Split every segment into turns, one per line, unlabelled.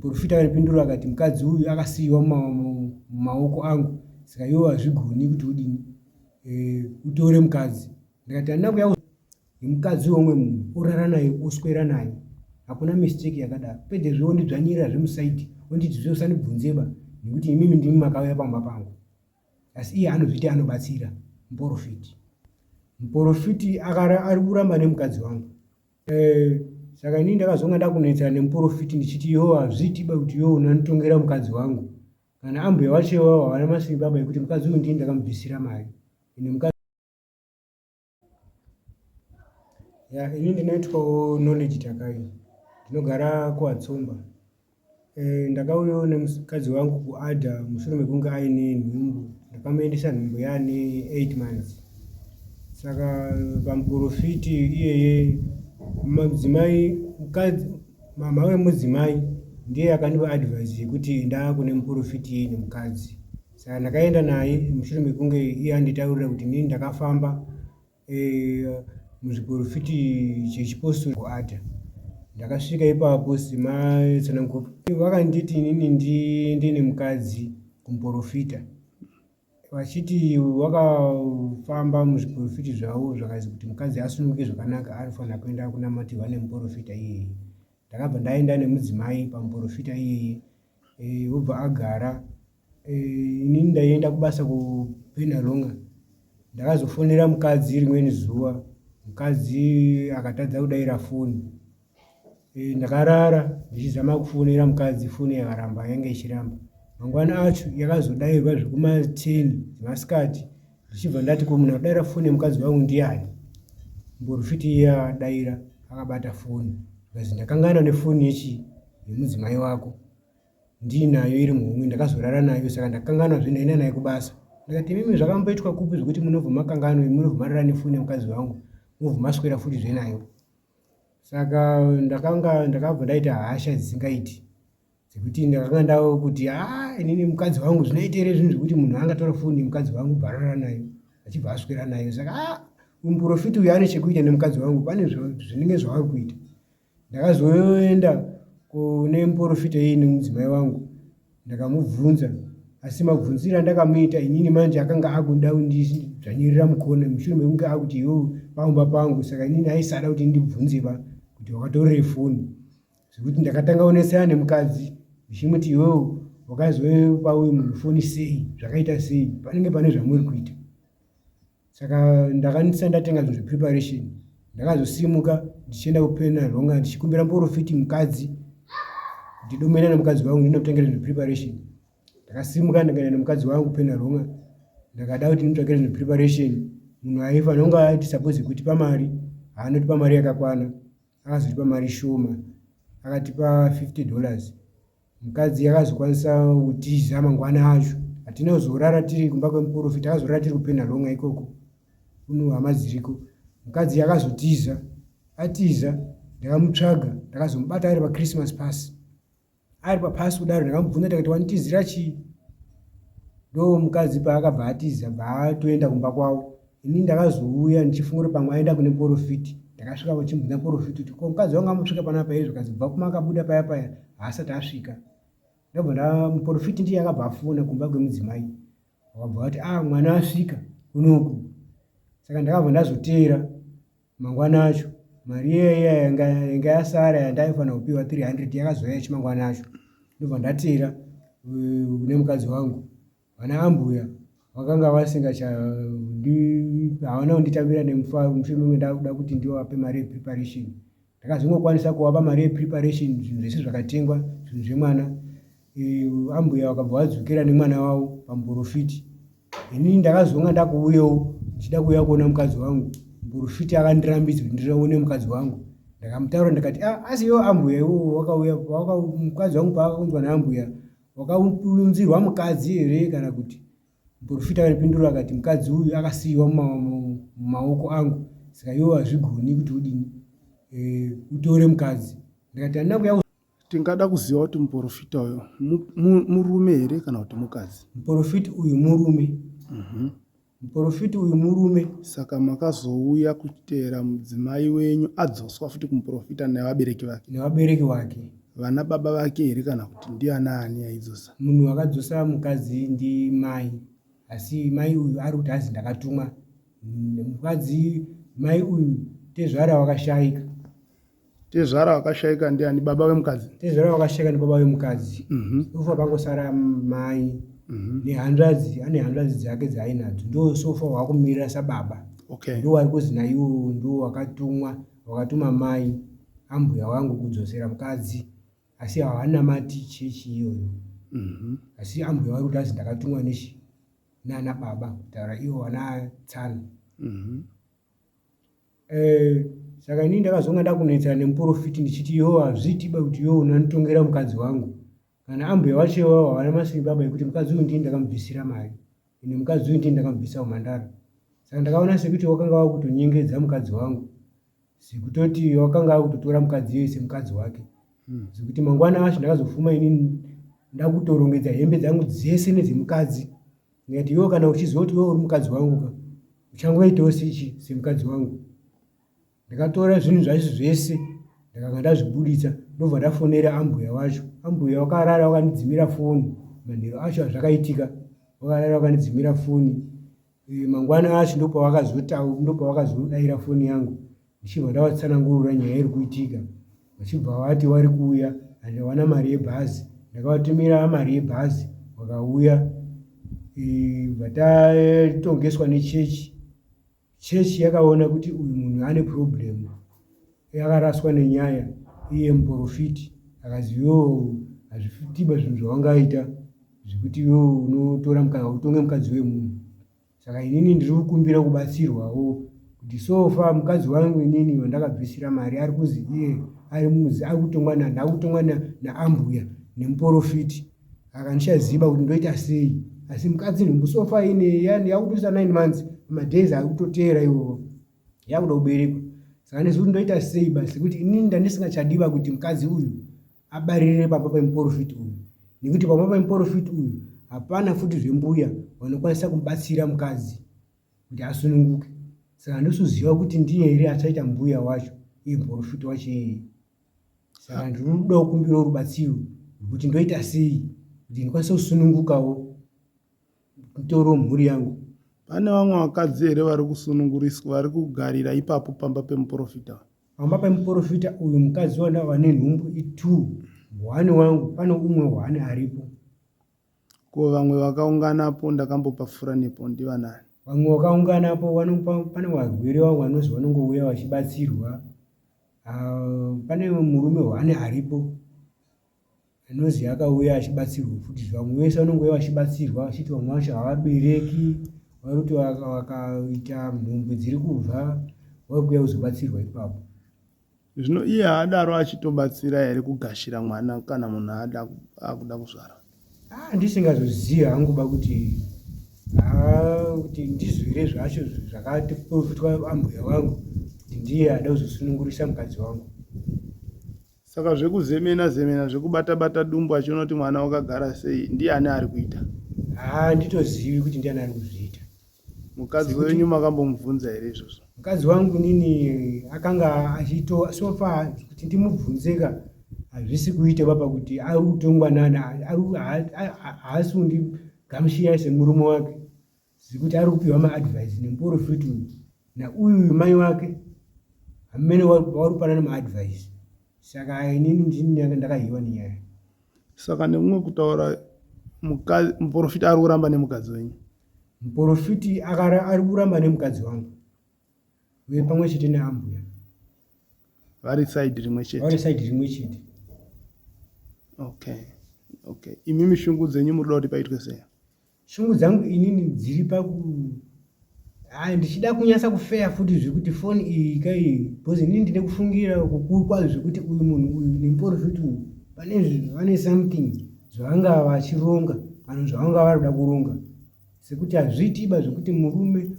Muporofita akandipindura akati mukadzi uyu akasiiwa mumaoko angu saka iwe hazvigoni kuti udini e, utore mukadzi. Ndikati handina kuya nemukadzi weumwe munhu orara naye oswera naye hakuna mistake yakadaro pedzezve wondidzvanyirira zvemusaidi wonditi zve usandibvunzeba nekuti imimi ndimi makauya pamba pangu asi iye anozviti anobatsira muporofiti muporofiti ari kuramba nemukadzi wangu eh, saka inini ndakazonga ndakunetsana nemuporofiti ndichiti yo hazviiti ba kuti yo unanditongera mukadzi wangu kana ambuya wacho iwawo havana masimba aba ekuti mukadzi uyu ndini ndakamubvisira mari ine mukadzi ya ini ndinoitwawo Knowledge Takai ndinogara kuAtsomba e, ndakauyawo nemukadzi wangu kuAda mushure mekunge aine nhumbu ndakamuendesa nhumbu yaane 8 months saka pamuporofiti iyeye mudzimai mukadzi mama wemudzimai ndiye akandipa advice yekuti enda kune muporofiti iye nemukadzi Saka ndakaenda naye mushure mekunge iye anditaurira kuti inini ndakafamba e, muzviporofiti chechipostori kuata ndakasvika ipapo sematsananguro vakanditi inini ndiende nemukadzi kumuporofita vachiti wakafamba muzviporofiti zvavo zvakazi kuti mukadzi asununguke zvakanaka anofanira kuenda kunamatirwa nemuporofita iyeye ndakabva ndaenda nemudzimai pamuporofita iyeye e, wobva agara e, inini ndaienda kubasa kupenalonga ndakazofonera mukadzi rimweni zuva mukadzi akatadza kudaira foni e, ndakarara ndichizama kufonera mukadzi foni yakaramba yange ichiramba mangwana acho yakazodairwa zvekuma 10 dzemasikati ndichibva ndati ko munhu adaira foni yemukadzi wangu ndiani mborofiti iye adaira akabata foni zvikanzi ndakangana nefoni yechii yemudzimai wako ndiinayo iri muhomwe ndakazorara nayo saka ndakanganwa zve ndaenda naye kubasa ndikati imimi zvakamboitwa kupi zvekuti munobva makanganwa munobva marara nefoni yemukadzi wangu mobva maswera futi zve nayo saka ndakanga ndakabva ndaita hasha dzisingaiti dzekuti ndakanga ndava kuti a ah, inini mukadzi wangu zvinoita here zvinhu zvekuti munhu angatora foni yemukadzi wangu bva arara nayo achibva aswera nayo saka a ah, muprofiti uyu ane chekuita nemukadzi wangu pane zvinenge zvavari kuita Ndakazoenda kune muporofita iye nemudzimai wangu ndakamubvunza asi mabvunziro andakamuita inini manje akanga akuda kundidzvanyirira mukona mushure mekunge akuti iwewe pamba pangu saka inini aisada kuti ndibvunze ba kuti wakatorere foni zvekuti ndakatanga kunetsana nemukadzi ndichimuti iwewe wakazopa uyu munhu foni sei zvakaita sei panenge pane zvamuri kuita Saka ndakanisa ndatenga zvinhu zvepreparation ndakazosimuka ndichienda kupena ronga ndichikumbira muporofiti mukadzi kuti domena nemukadzi wangu ndinotengera zvinhu preparation ndakasimuka ndikaenda nemukadzi wangu pena ronga ndakada kuti nditsvakire zvinhu preparation munhu aifanira kunge aiti suppose kutipa mari haanotipa mari yakakwana akazotipa mari shoma akatipa 50 dollars Mukadzi akazokwanisa kutiza mangwana acho. Hatina kuzorara tiri kumba kwemuporofita, takazorara tiri kuPenhalonga ikoko kuno hama dziriko. Mukadzi akazotiza, atiza ndakamutsvaga ndakazomubata ari pachristmas pasi. Ari papasi kudaro ndakamubvunza ndikati wanditizira chii? Ndo mukadzi paakabva atiza bva atoenda kumba kwavo. Ini ndakazouya ndichifunga kuti pamwe aenda kune muporofiti. Ndakasvika vachimbunza muporofiti kuti ko mukadzi wangu ambosvika panapa here zvikanzi kubva kuma akabuda paya paya haasati asvika. Ndobva nda muporofiti ndiye akabva afona kumba kwemudzimai. Vakabva vati ah mwana asvika kunoku. Saka ndakabva ndazoteera mangwana acho mari iya iya yanga yanga yasara yandaifanira kupiwa 300 yakazouya chimangwana acho. Ndobva ndateera eh, kune mukadzi wangu. Vana ambuya vakanga vasingachandi havana kunditambira nemufaro mushure mekunge ndakuda kuti ndivape mari yepreparation. Ndakazongokwanisa kuvapa mari yepreparation zvinhu zvese zvakatengwa zvinhu zvemwana. E, ambuya vakabva vadzokera nemwana wavo pamuporofiti. Inini ndakazonga ndakuuyawo ndichida kuuya kuona mukadzi wangu. Muporofiti akandirambidza kuti ndione mukadzi wangu. Ndakamutaura ndikati ah, asi iwe ambuya iwe wakauya mukadzi wangu paakaunzwa naambuya Wakaunzirwa mukadzi here kana kuti? Muprofita akapindura akati, mukadzi uyu akasiyiwa mumaoko angu, saka iwe hazvigoni kuti udini e, utore mukadzi. Ndikati handina kuya.
Tingada kuziva kuti muprofita uyu murume here kana kuti mukadzi?
Muprofita uyu murume. Mm -hmm. Muporofiti uyu murume.
Saka makazouya kuteera mudzimai wenyu adzoswa futi kumuporofita nevabereki vake?
Nevabereki vake.
Vana baba vake here kana kuti ndiana ani aidzosa?
Munhu akadzosa mukadzi ndimai, asi mai uyu ari kuti hazi ndakatumwa mukadzi. Mai uyu tezvara wakashaika.
Tezvara wakashaika ndiani? Baba vemukadzi?
Tezvara wakashaika ndibaba vemukadzi. Sofa pangosara mai nehanzvadzi, ane hanzvadzi dzake dzaainadzo, ndo sofa wakumirira sababa. Ndo wari kuzi naiwo ndo wakatumwa, wakatuma mai ambuya wangu kudzosera mukadzi, asi havanamati chechi iyoyo. Asi ambuya vari kuti azi ndakatumwa nechi nana baba, kutaura ivo vana tsano. Saka inini ndakazonga ndakunetsana nemuprofiti ndichiti iwo hazviitiba kuti iwo unonditongera mukadzi wangu, kana ambuya wacho iwawo havana masimba aba ekuti mukadzi uyu ndini ndakamubvisira mari, ende mukadzi uyu ndini ndakamubvisa umhandara. Saka ndakaona sekuti wakanga wakutonyengedza mukadzi wangu, sekutoti wakanga akutotora mukadzi iyoyo semukadzi wake. Sekuti mangwana acho ndakazofuma inini ndakutorongedza hembe dzangu dzese nedzemukadzi, ndikati iwe kana uchiziva kuti iwe uri mukadzi wangu ka, uchangoitawo sechi semukadzi wangu. Ndakatora zvinhu zvacho zvese, ndakanga ndazvibuditsa, ndobva ndafonera ambuya wacho. Ambuya wakarara wakandidzimira foni manheru acho azvakaitika, wakarara wakandidzimira foni. Mangwana acho ndopawakazodaira foni yangu, ndichibva ndavatsanangurira nyaya iri kuitika. Vachibva vati vari kuuya, handiwana mari yebhazi. Ndakavatumira mari yebhazi, vakauya. Bva tatongeswa nechechi. Chechi yakaona kuti uyu munhu ane problem, yakaraswa nenyaya. Iye muprofiti akazi iwewe hazvitiba zvinhu zvawangaita zvekuti iwewe unotora mukadzi, utonge mukadzi wemunhu. Saka inini ndiri kukumbira kubatsirwawo kuti sofa mukadzi wangu inini wandakabvisira mari ari kuzi iye ari muzi ari kutongwa ndakutongwa naambuya nemuprofiti. Akandichaziva kuti ndoita sei, asi mukadzi nhumbu sofa ine yakutoisa 9 months, madays ari kutoteera iwowo, yakuda kuberekwa. Saka ndizivi kuti ndoita sei basi, kuti inini ndandisingachadiva kuti mukadzi uyu abaririre pamba pemuprofiti uyu, nekuti pamba pemuprofiti uyu hapana futi zvembuya vanokwanisa kumubatsira mukadzi kuti asununguke. Saka handisi kuti ndiye here achaita mbuya wacho, iye muprofiti wacho iyeye. Saka ndiri kuda kukumbirawo rubatsiro rwekuti ndoita sei kuti ndikwanise kusunungukawo mutoro wemhuri yangu.
Pane vamwe vakadzi here vari kusununguriswa, vari kugarira ipapo pamba pemuprofita?
Pamba pemuprofita uyu mukadzi wanda vane nhumbu i2, hwani wangu, pane umwe hwani aripo.
Ko vamwe vakaunganapo ndakambopafura nepo ndivanani?
Vamwe vakaunganapo pane varwere vangu vanozi vanongouya vachibatsirwa. Pane murume hwani aripo anozi akauya achibatsirwa futi. Vamwe vese vanongouya vachibatsirwa, vachiti vamwe vacho havabereki, vari kuti vakaita nhumbu dziri kubva vari kuuya kuzobatsirwa ipapo.
Zvino iye haadaro achitobatsira here kugashira mwana kana munhu ada akuda kuzvara?
Ndisingazozivi hangu ba kuti kuti ndizvo here zvacho zvakatoprofitwa ambuya wangu kuti ndiye ada kuzosunungurisa mukadzi wangu.
Saka zvekuzemena zemena, zvekubata bata dumbu achiona kuti mwana wakagara sei, ndiani ari kuita?
Handitozivi kuti ndiani ari kuzviita.
Mukadzi wenyu makambomubvunza here izvozvo?
Mukadzi wangu nini akanga achito so far kuti ndimubvunzeka hazvisi kuita baba, kuti ari kutongwa nani, haasi kundigamuchira semurume wake, sekuti ari kupiwa maadvice nemuprofiti uyu nauyu mai wake hamene vari kupanana maadvice. Saka inini ndini ndakahiwa nenyaya.
Saka nekumwe kutaura, muprofita ari kuramba nemukadzi wenyu?
Muprofiti ari kuramba nemukadzi wangu, uye pamwe chete neambuya.
Vari side rimwe chete?
Vari side rimwe chete.
Okay, imimi shungu dzenyu muri kuda kuti paitwe sei?
Shungu dzangu inini dziri paku ndichida kunyatsa kufeya futi zvekuti foni iyi kai, because inini ndine kufungira kukuru kwazvo zvekuti uyu munhu uyu nemuprofiti uyu pane vane something zvavanga vachironga kana zvavanga vari kuda kuronga, sekuti hazviitiba zvekuti murume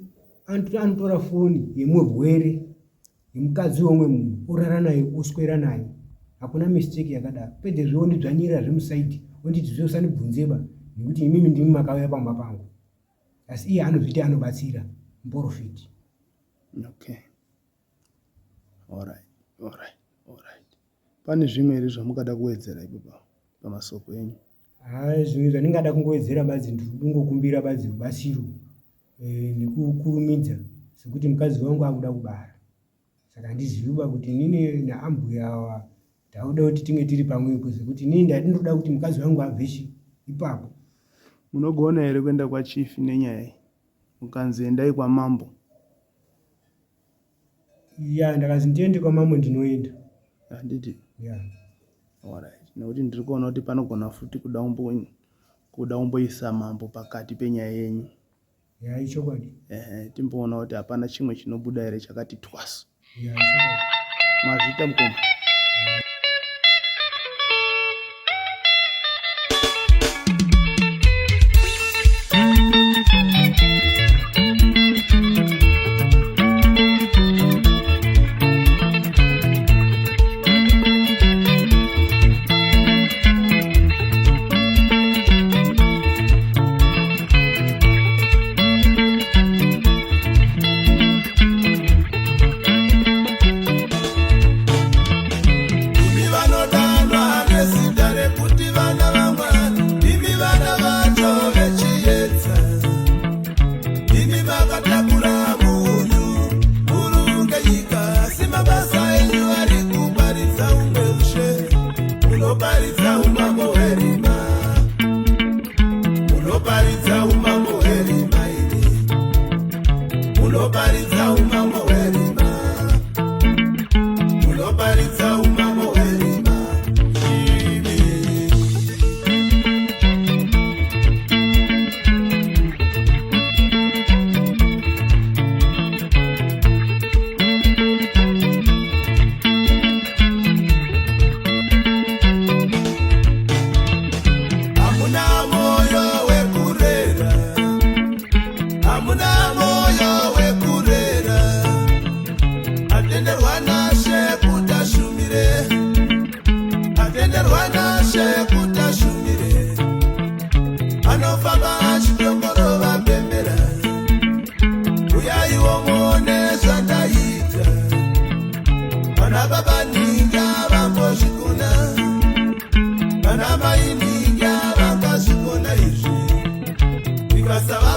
anotora foni yemurwere yemukadzi weumwe munhu, orara naye, oswera naye. Hakuna mistake yakadaro. Pedzezve wondidzvanyirira zvemusaidi, wonditi zve usandibvunzeba nekuti imimi ndimi makauya pamba pangu, asi iye anozviti anobatsira muprofiti.
Okay, alright. Pane zvimwe here zvamungada kuwedzera ipapo pamasoko enyu?
Haa, zvimwe zvandingada kungowedzera badzi ndingokumbira badzi rubatsiro eh, nekukurumidza sekuti mukadzi wangu akuda kubara saka handizivi ba kuti inini naambuya awa tauda kuti tinge tiri pamwepo sekuti inini ndati ndoda kuti mukadzi wangu abve chi ipapo.
Munogona here kuenda kwachief nenyaya iyi mukanzi endai kwamambo?
Ya, ndakazi ndiende kwamambo ndinoenda.
Handiti?
Ya.
Alright. Nekuti ndiri kuona kuti panogona futi kuda kumbo kuda kumboisa mambo pakati penyaya yenyu.
Ya, ichokwadi.
Ehe, timboona kuti hapana chimwe chinobuda here chakati twasu.
Ya, ichokwadi.
Mazvita mukoma.
Imi vanodanwa nezita rekuti vana vaMwari, imi vana vacho vechiedza, imi makatakura munyu murunge nyika, asi mabasa enyu ari kuparidza umwe ushe, munoparidza umambo hwerima, munoparidza umambo hwerima imi, munoparidza umambo hwerima. Munoparidza umambo hwerima imi. Hamuna moyo wekurera, hamuna moyo wekurera. Atenderwa nashe kuti ashumire, atenderwa nashe kuti ashumire. Anofamba achitongorova bembera, uyaiwo muone zvandaita. Vana baba ninga vambozvikona, vana mai ninga vangazvikona izvi. Ndikasava